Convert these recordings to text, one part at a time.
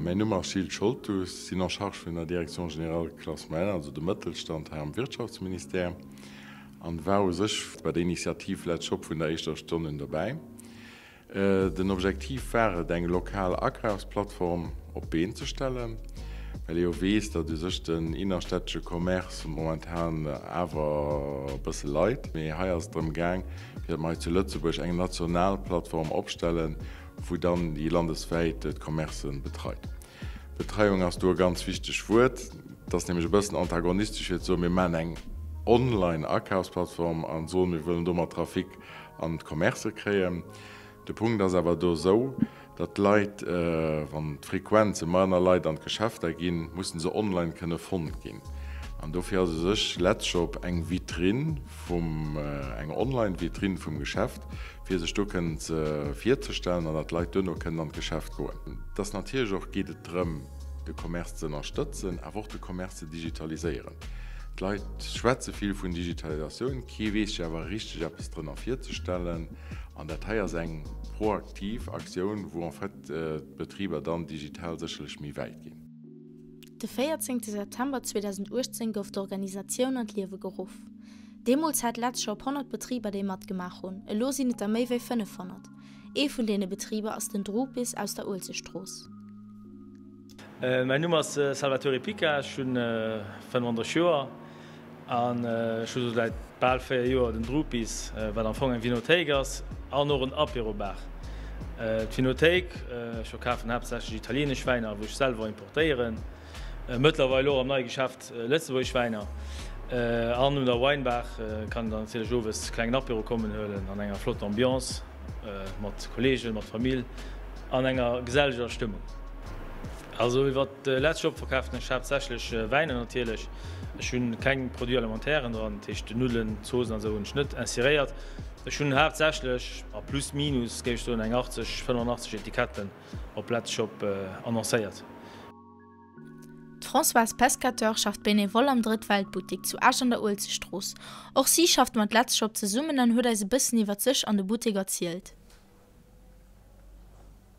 Mäin Numm ass Gilles Scholtus, sinn en charge vun der Direction générale Classe moyenne, also dem Mëttelstand hei am Wirtschaftsministère, an war u sech bei der Initiativ Let's Shop vun der éischter Stonn un dobäi. Den Objektiv war et, eng lokal Akafsplattform op d'Been ze stellen, well ee jo weess, datt u sech den innerstädtesche Commerce momentan awer e bësse leit. Mee hei ass et drëm gaang, fir datt mer hei zu Lëtzebuerg eng national Plattform opstellen, wou dann déi landeswäit d'Commercen betreit. Betreiung ass do e ganz wichteg Wuert. Et ass nämlech e bëssen antagonistesch fir ze soen, mir maachen eng Online-Akafsplattform a soen, mir wëllen domat Trafic an d'Commercë kréien. De Punkt ass awer do esou, datt d'Leit, wann d'Frequenze manner Leit an d'Geschäfter ginn, mussen se online kënne fonnt ginn. An dofir ass u sech Letzshop eng Vitrinn vum, eng Online-Vitrinn vum Geschäft, fir sech do kënnen ze virzestellen an datt d'Leit duerno kënnen an d'Geschäft goen. Et ass natierlech och, geet et drëm, de Commerce ze ënnerstëtzen, awer och de Commerce ze digitaliséieren. D'Leit schwätze vill vun Digitalisatioun, kee weess sech awer richteg eppes drënner virzestellen. An dat hei ass eng proaktiv Aktioun, wou en fait d'Betriber dann digital sécherlech méi wäit ginn. De 14 September 2018 gouf d'Organisatioun an d'Liewe geruff. Deemools hat LetzShop 100 Betriber, déi matgemaach hunn. Elo sinn et der méi wéi 500. Ee vun deene Betriber ass den Drupis aus der Uelzechtstrooss. Mäin Numm ass Salvatore Pica, ech hunn 35 Joer an ech hu sou säit bal 4 Joer den Drupis, wat am Fong eng Vinothéik ass an och en Apéro-Bar. D'Vinothéik, ech verkafen haaptsächlech italienesch Wäiner, wou ech selwer importéieren, mëttlerweil och am neie Geschäft lëtzebuergesch Wäiner. An un der Wine-Bar kann een dann natierlech owes e klengen Apéro kommen huelen an enger flotter Ambiance. Mat Kollegen, mat Famill an enger geselleger Stëmmung. Also iwwer Let's Shop verkafen ech haaptsächlech Wäiner natierlech. Ech hunn keng Produits alimentairen dran, dat heescht Nuddelen, Zoossen an esou hunn ech net inséréiert. Ech hunn haaptsächlech, a plus minus géif ech soen, eng 80, 85 Etiketten op Let's Shop annoncéiert. D'Françoise Pescateur schafft benevole am Drëtt-Welt-Buttik zu Esch an der Uelzechtstrooss. Och si schafft mat Letzshop zesummen an huet eis e bëssen iwwert sech an de Buttek erzielt.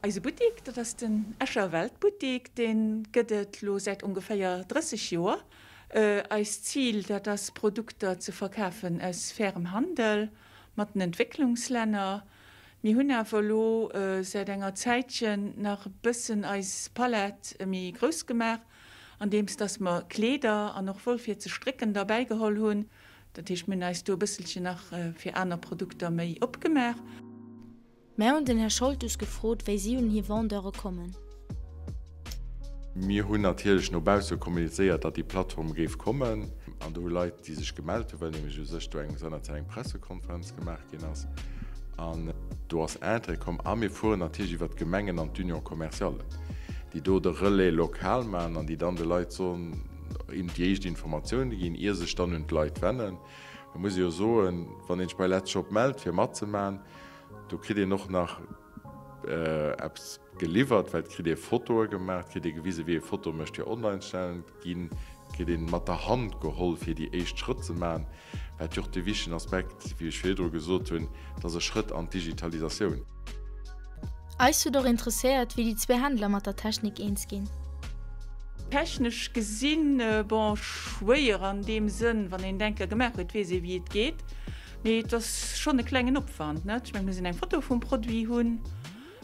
Eise Buttik, dat ass den Escher Weltbuttik, dee gëtt et lo säit ongeféier 30 Joer. Eist Zil, dat ass Produkter ze verkafen aus fairem Handel mat den Entwécklungslänner. Mir hunn awer elo säit enger Zäitchen nach e bëssen eis Palett méi grouss gemaach, andeems dass mer Kleeder an och Woll fir ze strécken derbäi geholl hunn. Dat heescht, mir hunn eis do e bësselchen nach fir aner Produkter méi opgemaach. Mär hunn den Här Scholtus gefrot, wéi si un hir Vendeure kommen. Mir hunn natierlech no bausse kommunizéiert, datt déi Plattform géif kommen. An do hu Leit, déi sech gemellt hunn, well nämlech u sech do eng seinerzäit eng Pressekonferenz gemaach ginn ass. An do ass Interêt komm. A mir fueren natierlech iwwert d'Gemengen an d'Union commerciale, déi do de Relais local maachen an déi dann de Leit soen, déi éischt Informatioune ginn, ier sech dann un d'Leit wennen. Et muss ee jo soen, wann een sech bei Letzshop mellt, fir matzemaachen, do kritt een och nach eppes geliwwert, well et kritt ee Fotoe gemaach, et kritt ee gewisen, wéi ee Fotoe mécht fir online ze stellen, et ginn, kritt een mat der Hand geholl fir déi éischt Schrëtt ze maachen, wat jo och de wichtegen Aspekt, wéi ech virdru gesot hunn, et ass e Schrëtt an d'Digitalisatioun. Eis huet och interesséiert, wéi déi zwee Händler mat der Technik eens ginn. Technesch gesinn, bon, schwéier an deem Sënn, wann een Denker gemaach huet, weess ee wéi et geet. Mee et ass schonn e klengen Opwand, net? Ech mengen, et muss een eng Foto vum Produit hunn,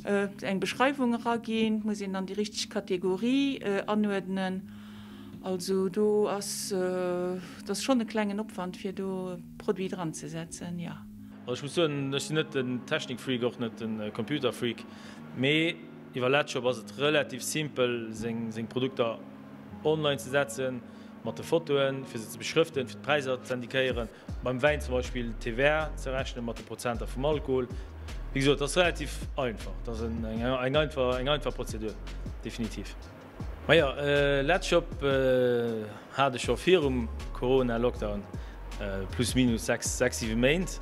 eng Beschreiwung eraginn, et muss een dann déi richteg Kategorie anuerdnen. Also do ass, et ass schonn e klengen Opwand, fir do e Produit dranzesetzen, jo. Also ech muss soen, ech sinn net den Technikfreak, och net de Computerfreak, mee iwwer Letzshop ass et relativ simpel, seng Produkter online ze setzen, mat de Fotoen, fir se ze beschrëften, fir d'Präisser ze indiquéieren. Beim Wäin zum Beispill d'TVA ze rechnen mat de Prozenter vum Alkohol. Wéi gesot, et ass relativ einfach, et ass eng einfach, eng einfach Prozedur, definitiv. Majo, Letzshop hat ech scho virum Corona-Lockdown, plus minus 6, 6, 7 Méint.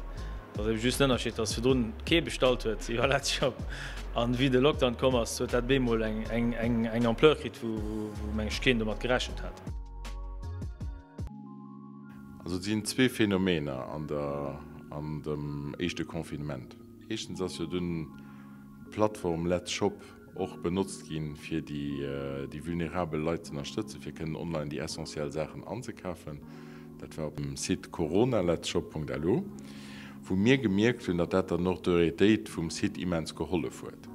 Et ass ebe just den Ënnerscheed, dass virdrun kee bestallt huet iwwer Letzshop an wéi de Lockdown komm ass, huet dat bemol eng, eng, eng Ampleur kritt, wou, wou meng ech keen domat gerechent hat. Also et sinn zwee Phänomener an der, an dem éischte Confinement. Éischtens ass jo dunn d'Plattform Let's Shop. och benotzt ginn, fir déi vulnerabel Leit ze ënnerstëtzen, fir kënnen online déi essentiell Saachen anzekafen. Dat war op dem Site coronaletzshop.lu, wou mir gemierkt hunn, datt dat der Notoriétéit vum Site immens gehollef huet.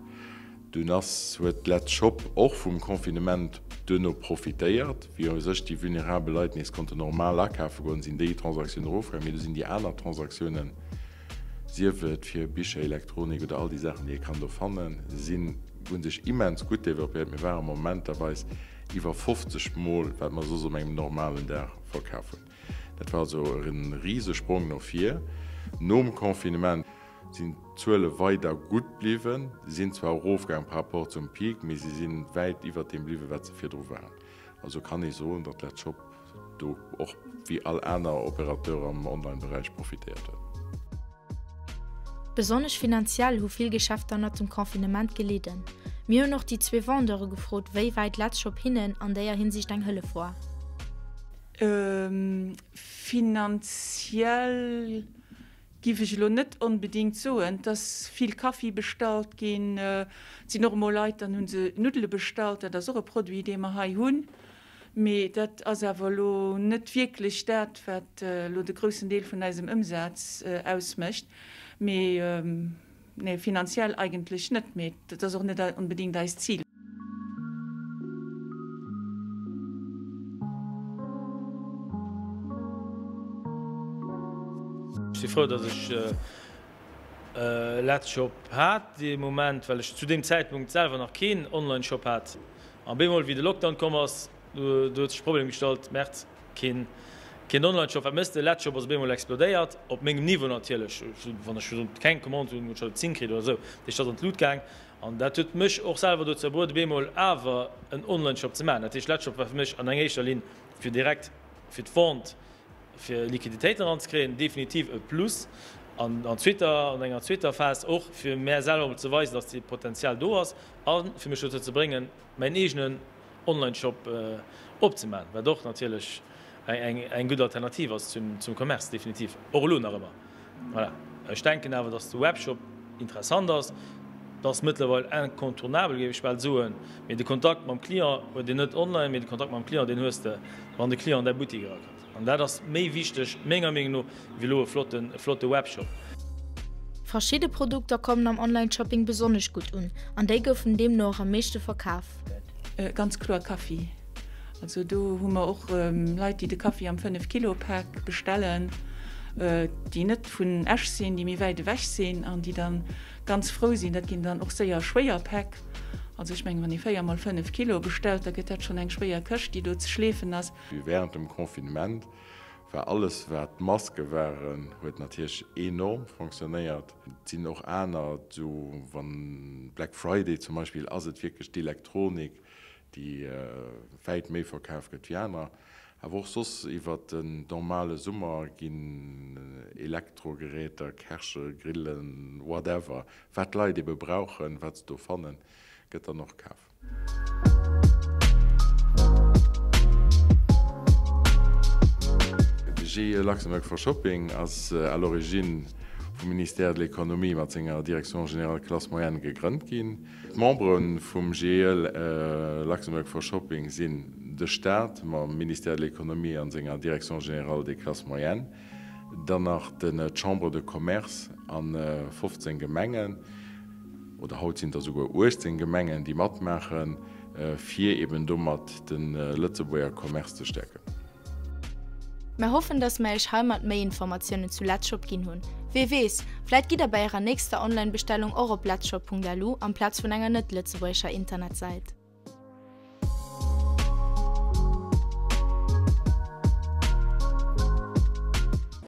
Dunn ass huet Letzshop och vum Confinement duerno profitéiert. Wéi u sech déi vulnerabel Leit nees konnten normal akafe goen, sinn déi Transaktiounen erofgaangen, mee du sinn déi aner Transaktiounen, sief et fir Bicher, Elektronik oder all déi Saachen, déi ee kann do fannen, sinn, hu sech immens gutt developpéiert. Mir ware momenterweis iwwer 50 Mol, wat mer soss op engem normalen Dag verkaf hunn. Dat war also e Risesprong no vir. Nom Confinement sinn d'Zuele weider gutt bliwwen, sinn zwar erofgaang par rapport zum Peak, mee si si wäit iwwert deem bliwwen, wat se virdru waren. Also kann ee soen, datt Letzshop do och wéi all aner Opérateur am Online-Beräich profitéiert huet. Besonnesch finanziell hu vill Geschäfter ënnert dem Confinement gelidden. Mir hunn och déi zwee Vendeure gefrot, wéi wäit Letzshop hinnen an déier Hinsicht eng Hëllef war. Finanziell giff ech elo net onbedingt soen. Et ass vill Kaffi bestallt ginn. Et sinn och emol Leit, dann hu se Nuddele bestallt. Dat ass och e Produit, dee mer hei hunn. Mee dat ass awer elo net wierklech dat, wat elo de groussen Deel vun eisem Ëmsaz ausmécht. Mee nee, finanziell eigentlech net. Mee dat ass och net onbedéngt eist Zil. Ech si frou, datt ech Letzshop hat dee Moment, well ech zu deem Zäitpunkt selwer nach keen Online-Shop hat. An bemol wéi de Lockdown komm ass, do huet sech de Problem gestallt, Merd, keen keen Online-Shop, wat méchs de? Letzshop ass op eemol explodéiert, op mengem Niveau natierlech, wann ech keng Commande hunn, hunn ech der 10 kritt oder esou, dat heescht, dat ass an d'Lut gaang. An dat huet mech och selwer dozou bruet, op eemol awer en Online-Shop ze maachen. Dat heescht, Letzshop war fir mech an eng éischter Linn fir direkt fir d'Vente, fir Liquiditéiten eranzekréien, definitiv e Plus an an zweeter, an enger zweeter Phas och fir mär selwer emol ze weisen, dass dee Potenzial do ass a fir mech dozou ze bréngen, mäin eegenen Online-Shop opzemaachen, wat och natierlech eng eng gutt Alternativ ass zum zum Commerce, definitiv, och elo nach ëmmer. Voilà. Ech denken awer, dass de Webshop interessant ass. Dat ass mëttlerweil incontournabel, géif ech bal soen. Mee de Kontakt mam Client huet een net online, mee de Kontakt mam Client, deen hues de, wann de Client an däi Buttik erakënnt. An dat ass méi wichteg, menger Meenung no, wéi elo e flotten, e flotte Webshop. Verschidde Produkter kommen am Online-Shopping besonnesch gutt un an déi goufen deemno och am meeschte verkaf. Ganz kloer Kaffi. Also do hu mer och Leit, déi de Kaffi am 5 Kilo Pak bestellen, déi net vun Esch sinn, déi méi wäit ewech sinn an déi dann ganz frou sinn. Dat ginn dann och séier schwéier Päck. Also ech mengen, wann ee 4 mol 5 Kilo bestellt, da gëtt dat schonn eng schwéier Këscht, déi do ze schleefen ass. Während dem Confinement war alles wat Maske waren, huet natierlech enorm fonctionnéiert. Et sinn och aner, esou wann Black Friday zum Beispill ass et wierklech d'Elektronik, déi wäit méi verkaf gëtt wéi aner. Awer och soss iwwert den normale Summer ginn Elektrogeräter, Kärche, Grillen, whatever, wat d'Leit ebe brauchen, wat se do fannen, gëtt dann och kaf. De GIE Luxembourg for Shopping ass à l'origine vum Ministère de l'Économie mat senger Direction générale Classes moyennes gegrënnt ginn. D'Membere vum GIE Luxembourg for Shopping sinn de Staat mam Ministère de l'Économie an senger Direction générale des classes moyennes, dann nach den d'Chambre de Commerce a 15 Gemengen, oder haut sinn et der souguer 18 Gemengen, déi matmaachen, fir eben domat de Lëtzebuerger Commerce ze stäerken. Mär hoffen, dass mär iech heimat méi Informatiounen zu Letzshop ginn hunn. Wee weess, vläit gitt der bei ärer nächster Online-Bestellung och op letzshop.lu amplaz vun enger net-lëtzebuergescher Internetsäit.